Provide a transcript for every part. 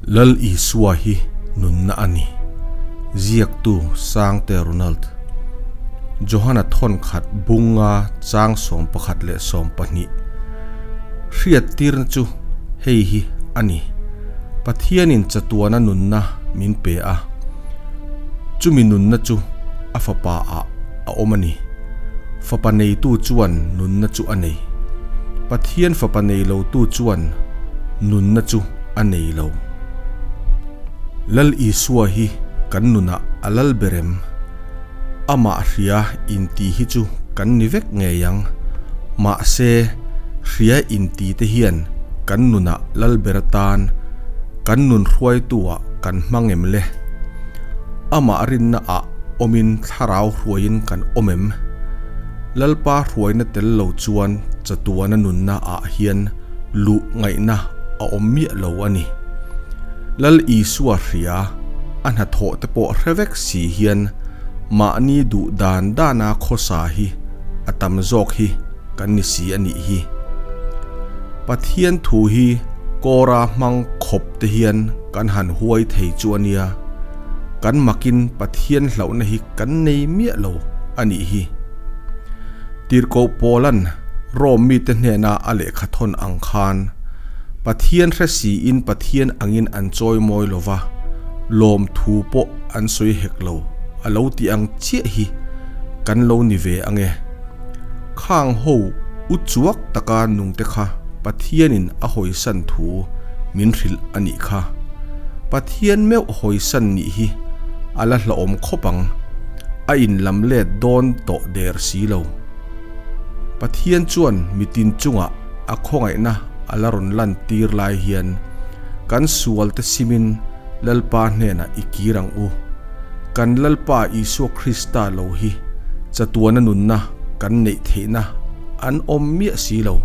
Lal Isua hi nunna a ni. Ziaktu Sangte Ronald. Johana thawn khat bunga chang 11 leh 12. Hriattirna chu hei hi a ni. Pathianin chatuana nunna min pe a. Chumi nunna chu a fapa ah a awm a ni. Fapa neitu chuan nunna chu a nei. Pathian fapa nei lotu chuan nunna chu a nei lo. Lal Isua hi kan nunah a lal ber em? Amah hria inti hi chu kan ni vek ngei ang. Mahse, hria inti te hian kan nunah lal ber atan kan nun hruaitu-ah kan hmang em le? Amah rinna ah awmin thlarau hruaiin kan awm em? Lalpa hruaina tel lo chuan chatuana nunna ah hian luh ngaihna a awm miah lo a ni. Lal Isua hria, a hnathawh te pawh hre vek si hian mahni duh dan dana khawsa hi a tam zawk hi kan ni si a nih hi. Pathian thu hi kawra hmang khawp te hian kan han huai thei chu a nia, kan makin Pathian hlauhna hi kan nei miah lo a nih hi. Tirhkoh Paula'n Rome mite hnena a lehkha thawn ang khan, Pathian hre siin Pathian angin an chawi mawi lo va, lawmthu pawh an sawi hek lo, a lo ti ang chiah hi kan lo ni ve ang e. Khang ho u chuak taka nungte kha Pathianin a hawisan thu min hrilh a nih kha. Pathian meuh hawisan nih hi a la hlauhawm khawp ang, a inlam let dawn tawh der si lo. Pathian chuan mitin chungah a khawngaihna a la rawn lan tir lai hian kan sual te simin Lalpa hnenah i kir ang u. Kan Lalpa Isua Krista lo hi chatuana nunna kan neih theihna an awm miah si lo.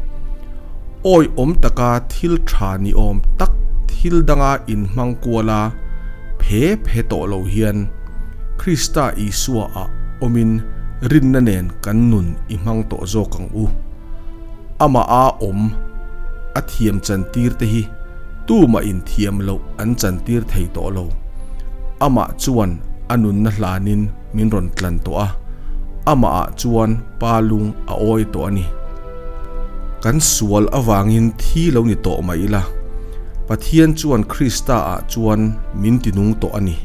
Awi awm taka thil tha ni awm tak thil danga inhmang kuala phe phe tawh lo hian Krista Isua ah awmin rinna nen kan nun i hmang tawh zawk ang u. Amah a awm a thiam chantir te hi tumah in thiam loh an chantir thei tawh lo. Amah chuan a nunna hlanin min rawn tlan tawh a, amah ah chuan pa lung a awi tawh a ni. Kan sual avangin thi lo ni tawh mah ila, Pathian chuan Krista ah chuan min ti nung tawh a ni.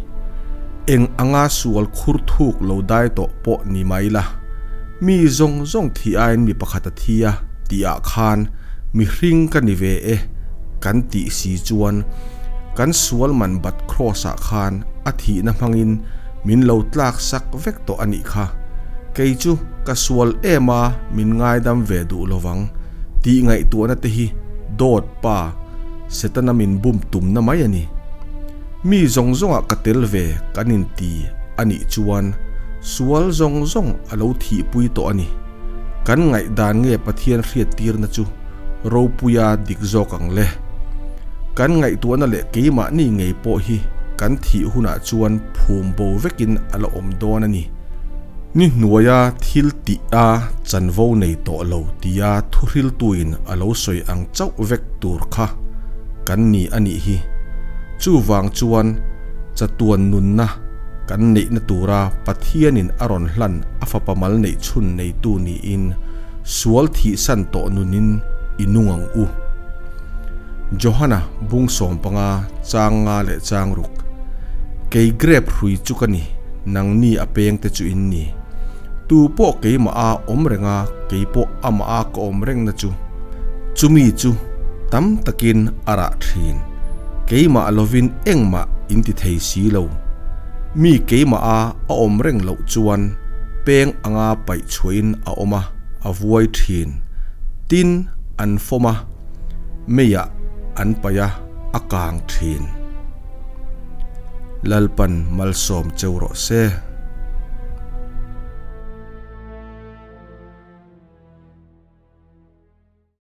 Eng anga sual khur thuk lo dai tawh pawh ni mah ila, Mi zawng zawng thih aiin mi pakhat a thi a tih ah khan mihring ka ni ve e kan tih si chuan kan sual man bat kraws ah khan a thihna hmangin min lo tlak sak vek tawh a nih kha. Kei chu ka sual em a min ngaidam ve duh lovang tih ngaihtuahna te hi dawt pa Setana min bum tumna mai a ni. Mi zawng zawngah ka tel ve kan inti a nih chuan sual zawng zawng a lo thihpui tawh a ni. Kan ngaihdan nge Pathian hriattirna chu ropuia dik zawk ang le? Kan ngaihtuahna leh keimahni ngei pawh hi kan thih hunah chuan phum bo vekin a la awm dawn a ni. Ni hnuaia thil tih a chanvo nei tawh lo tia thuhriltuin a lo sawi ang chauh vek tur kha kan ni a nih hi. Chuvang chuan chatuan nunna kan neihna tura Pathianin a rawn hlan a fapa mal neih chhun neitu niin sual thihsan tawh nunin i nung ang u. Johana bung 15 chang nga leh chang ruk. Kei grep hrui chu ka ni, nangni a peng te chu in ni. Tu pawh keimah a awm reng a, kei pawh amah a ka awm reng na chu. Chumi chu tam takin a rah thin. Keimah lovin engmah in ti thei si lo. Mi keimah a a awm reng loh chuan peng anga paih chhuahin a awm a, a vuai thin. Tin, an fawm a, meiah an paih a, a kang thin. Lalpan malsawm cheu rawh se.